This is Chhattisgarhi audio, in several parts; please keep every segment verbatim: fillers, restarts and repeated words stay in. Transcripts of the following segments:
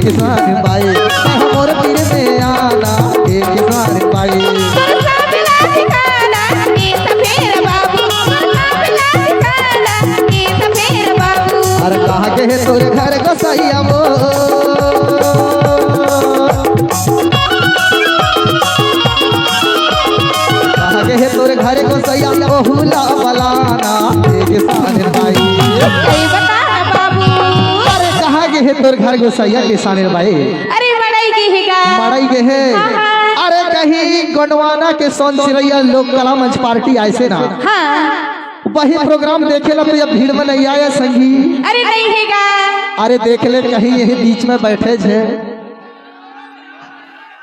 किसान बाई, तैं मोर तीर में आना, ए किसान बाई। तोर सांप ला दिखाना, ए सफेद बाबू, तोर सांप ला दिखाना, ए सफेद बाबू। अरे कहाँ के हे तोर घर गोसैया वो? कहाँ के हे तोर घर गोसैया, ओहू ला बलाना, ए किसान बाई। सही बता ना बाबू। अरे कहाँ के हे तोर घर गोसैया किसान बाई? अरे मड़ई के हे का? मड़ई के हे? हाँ, हाँ। अरे कहीं गोंडवाना के सोन सिरैया लोक कला मंच पार्टी आइसे ना। हाँ। वही प्रोग्राम देखे ला तो ये भीड़ में नहीं आया संगी। अरे नहीं हे का? अरे देख ले कहीं यही बीच में बैठे छे।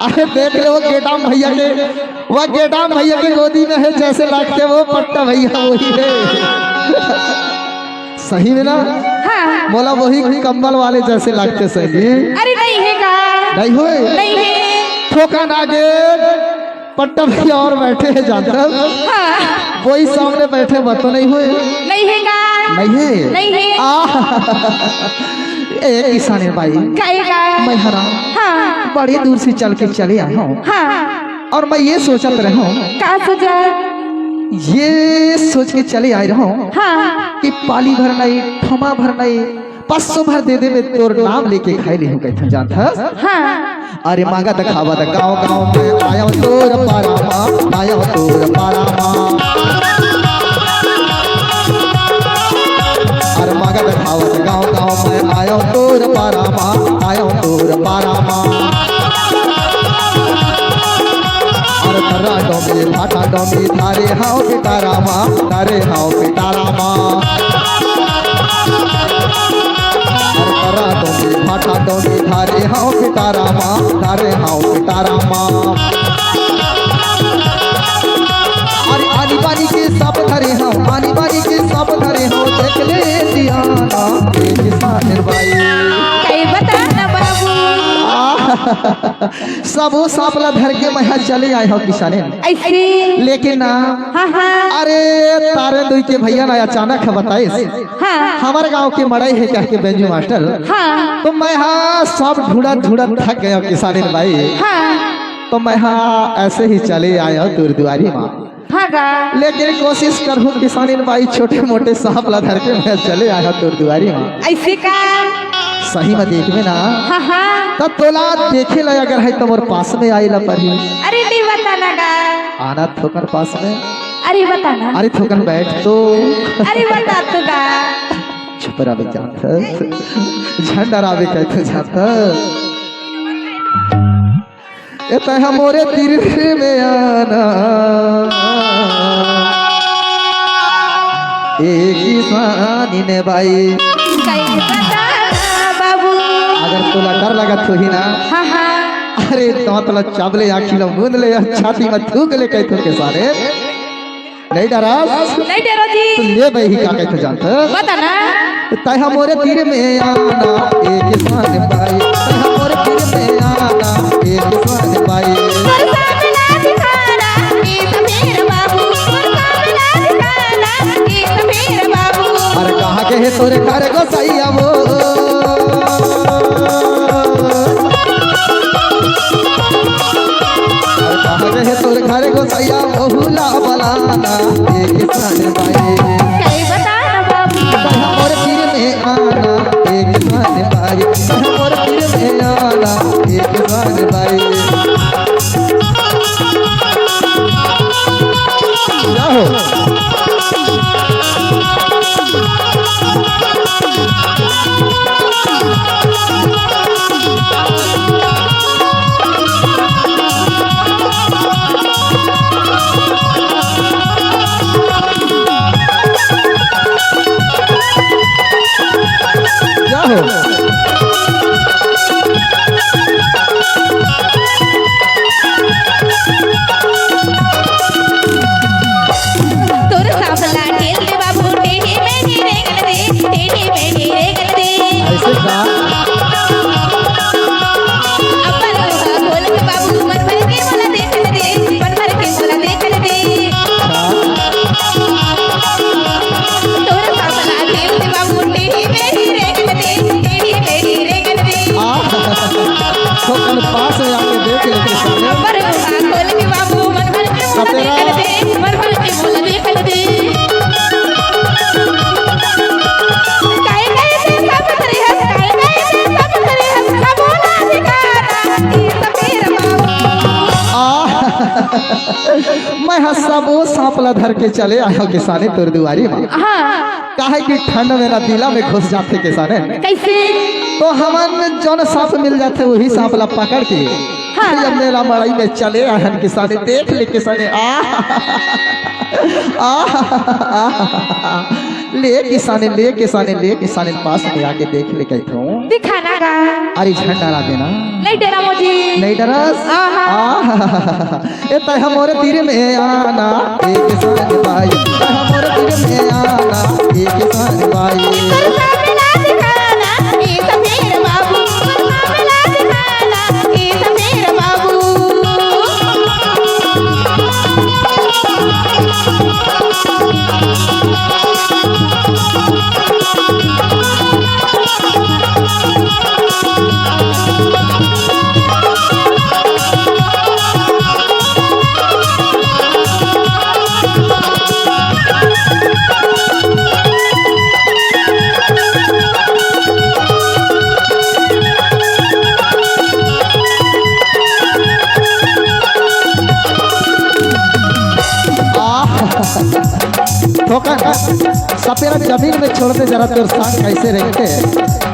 अरे देख ले वो गेडाम भैया के, वो गेडाम भैया के गोदी में हे जैसे लागथे वो पट्टा भैया वही हे। सही में ना? हाँ। मोला वही कंबल वाले जैसे लागथे सही। अरे नहीं हे का? नहीं होय? नहीं हे। थोकन आगे पट्टा भैया और बैठे हे जानथस। हाँ। वही सामने बैठे बा तो नहीं होय? नहीं हे का? नहीं हे। नहीं हे। आ, ए किसान बाई। काहे का? मैं हरा। हाँ। बड़ी दूर से चल के चले आए हँव। हाँ। और मैं ये सोचत रहे हँव। का सोचा? ये सोच के चले आए रहे हँव। हाँ। कि पाली भर नहीं, थमा भर नहीं, पसो भर दे देबे तोर नाम लेके खाए लेहूँ कहिथँव जानथस। हाँ। अरे मांगत खावत गाँव गाँव में आयो तोर पारा मा, आयो तोर पारा मा। अरे मांगत खावत गाँव गाँव में आयो तोर पारा मा, आयो तोर पारा मा। अरे थर्रा डोमी, भाटा डोमी, धारे हँव पिटारा मा, धारे हँव पिटारा मा। अरे थर्रा डोमी, भाटा डोमी, धारे हँव पिटारा मा, धारे हँव पिटारा मा। अरे आनी बानी के सांप धरे हँव, आनी बानी के सांप धरे हँव, देख ले जियाना, ए किसान बाई। कहीं बता ना बाबू। आ, सबो सांप ला धर के मैं हा चले आए हँव किसाने। ऐसे? लेकिन ना, हाँ, हाँ। अरे तारे दुई के भैया ना अचानक ह बताइस। हाँ। हमर गाँव के मड़ई हे कह के बेंजू मास्टर। हाँ। तो मैं हा सांप ढूंढत ढूंढत थक गयो किसानिन बाई। हाँ। तो मैं हा ऐसे ही चले आयो तोर दुआरी मा। हाँ गा। लेकिन कोशिश करहूँ किसानिन बाई छोटे मोटे सांप ला धर के मैं चले आयो तोर दुआरी मा। ऐसे का? सही में देखबे ना। हाँ, हाँ। त तोला देखे ला अगर हे त मोर पास में आए ला परही। अरे नहीं बता ना गा। आना थोकन पास में। अरे बता ना। अरे थोकन बैठ तो। अरे बता तो गा। चुप रहा बे जानत। झंडा रावे कहिथँव जानत। ए तैं हा मोरे तीर में आना, ए किसानिन बाई। कहीं बता ना बाबू। अगर तोला डर लगत होही ना, हाँ, हाँ। अरे दाँत ला चाब ले, आँखी ला मूंद ले, छाती में थूक ले कहिथँव किसाने। नहीं डरस? नहीं डरो जी। त ले बे ही का कहिथँव जानत? बता ना। तैं हा मोरे तीर में आना, ए किसान बाई। तैं हा मोरे तीर में आना, ए किसान बाई। तोर सांप ला दिखाना, ए सफेद बाबू। तोर सांप ला दिखाना, ए सफेद बाबू। अरे कहाँ के हे तोर घर गोसैया वो? अरे कहाँ के हे तोर घर गोसैया, ओहू ला बलाना, ए किसान बाई। कहीं बता ना बाबू। तैं हा मोर तीर में आना, ए किसान बाई। तैं हा मोर तीर में आना, ए किसान बाई। या हो। या हो। तोर सांप ला ढील दे बाबू, टेढ़ी मेढ़ी रेंगन दे, टेढ़ी मेढ़ी रेंगन दे। ऐसे का? अब्बा लोहा खोल के बाबू, मन भर के मोला देखन दे, मन भर के मोला देखन दे। हाँ। तोर सांप ला ढील दे बाबू, टेढ़ी मेढ़ी रेंगन दे, टेढ़ी मेढ़ी मैं ह सब वो सांप ला धर के चले आयो किसाने तोर दुआरी म। हाँ। काहे कि ठंड में ना दिला में घुस जाथे किसाने। कैसे? तो हमन जोन सांप मिल जाथे वही सांप ला पकड़ के हाँ। फिर अब मेला मड़ई में चले आहन किसाने, देख ले किसाने। आ, आ, आ, ले किसाने, ले किसाने, ले किसाने, पास में आके देख ले कहथों। दिखाना का? अरे झंडा ला देना। नहीं डरा मुझे। नहीं डरस? आहा। आहा। ए तय हमर तीर में आना, ए किसान भाई, तय हमर तीर में आना, ए किसान भाई। तोर सामने ला दिखाना, ए सफेद बाबू, तोर सामने ला दिखाना, ए सफेद बाबू। आह! थोकन, सपेरा जमीन में छोड़ दे जरा, तोर सांप कैसे रेंगथे।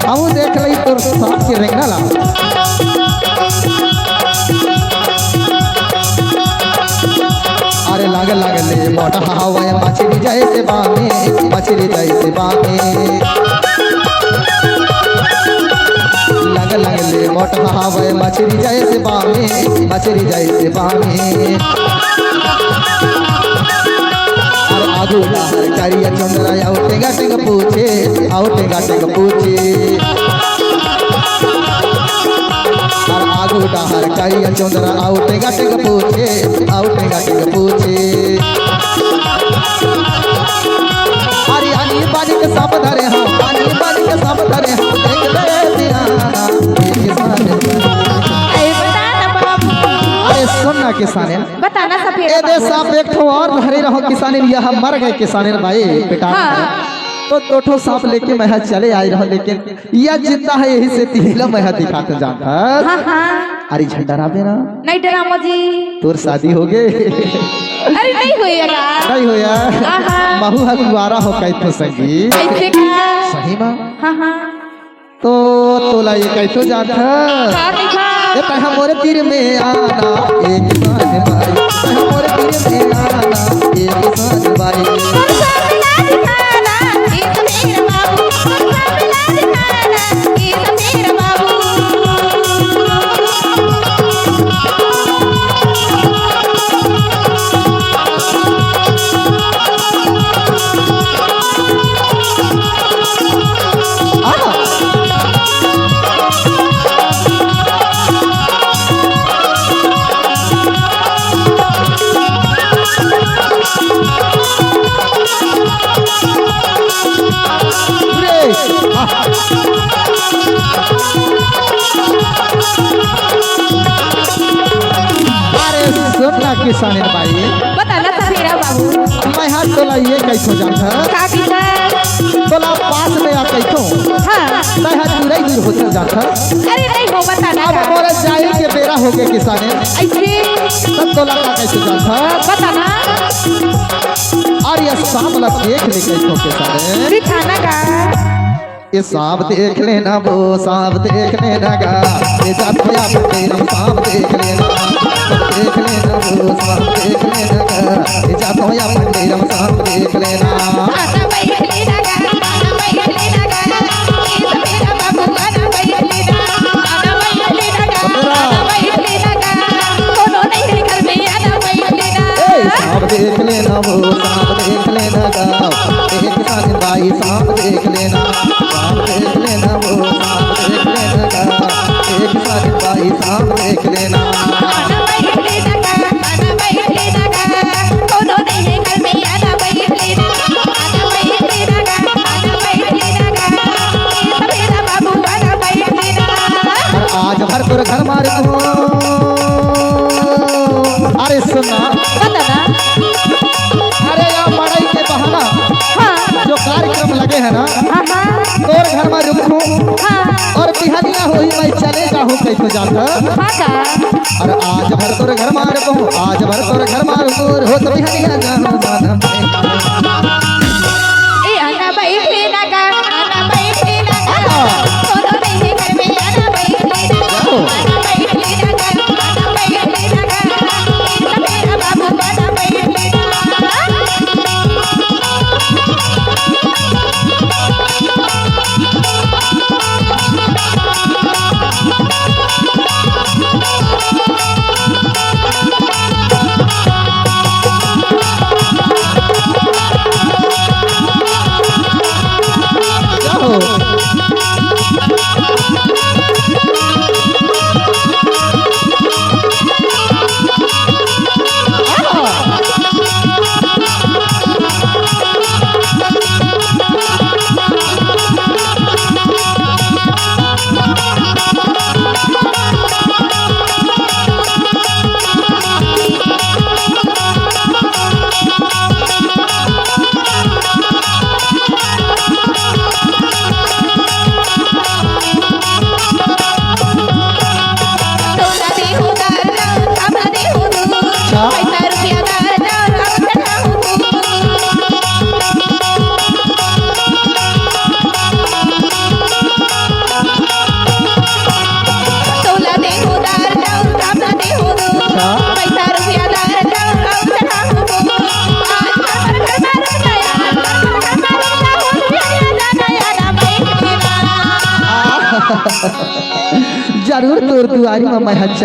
अउ देख लई तोर सांप के रेंगना ला। अरे लाग लाग ले मोटा हवाए मछली जैसे बामे, मछली जैसे बामे। लाग लाग ले मोटा हवाए मछली जैसे बामे, मछली जैसे बामे। अरे आगू डहर करिया चंद्रा, अउ टेंगा टेंग पूछे, अउ टेंगा टेंग पूछे। अरे आगू डहर करिया चंद्रा, अउ टेंगा टेंग पूछे, अउ टेंगा टेंग पूछे। अरे आनी बानी के सांप धरे हाँ, आनी बानी के सांप धरे हाँ, देख ले दीवाना, ये किसान। अरे बता ना बाबू। अरे सुन ना किसाने, बताना सफेद ए दे बाबू। सांप एक ठो और धरे रहो किसाने, यह मर गए किसाने भाई बेटा। हाँ। तो दो ठो सांप लेके मैं ह चले आए रहो, लेकिन यह जिंदा है, यही से तिहिला मैं ह दिखाते जाता। हाँ, हाँ। अरे झंडा राबे ना। नहीं डरा मुझे। तोर शादी हो गए? अरे नहीं होएगा। नहीं होया। आहा। महू ह कुआरा हो कई तो संगी। कैसे का? सही मा। हाँ, हाँ। तो तोला ये कई तो जात ह। का देखा? ए तय हमर तीर में आना, ए किसान भाई। तय हमर तीर में आना, ए किसान भाई। अरे सुन ना किसानिन भाई, बता ना सफेरा बाबू। मैं हा तोला ये कइथों जानत हस? का कइथस? तोला पास में आ कइथों। हाँ। तैं हा दूरई दूर होत जाथस। अरे नहीं हो, बता ना अब का। मोर जाए के बेरा होगे किसानिन। अइसे? तब तोला का कइथों जानत हस? बता ना। अउ ये सांप ला देख ले कइथों किसानिन। दिखाना का। ये सांप देख लेना वो, सांप देख लेना गा। ये जात भैया तेरा सांप देख लेना, देख लेना वो, सांप देख लेना गा। ये जात भैया तेरा सांप देख लेना। ए, सांप देख लेना वो, सांप देख लेना गा। एक साथ भाई सांप देख लेना, सांप देख लेना वो, सांप देख लेना गा। एक साथ भाई सांप देख लेना। अरे आज भर तोर घर मारे तू। अरे सुन ना। बता ना। अरे या मड़ई के बहाना हाँ। जो कार्यक्रम लगे हे ना, हाँ, हाँ। तोर घर मा रुकहूँ हाँ। अउ बिहनिया होही मैं चले जाहूँ कइथों जानत हस। हाँ का? अरे आज भर तोर घर मा रुकहूँ, आज भर ए हरिया गाँव दादा। ए आना बैठे ना गा, आना बैठे ना गा। कोनो नहीं है घर में, आना बैठे ना गा। आना बैठे ना गा, आना बैठे ना गा। ए मेरा बाबू, आना बैठे ना गा। जरूर तोर दुआरी म मैं ह चल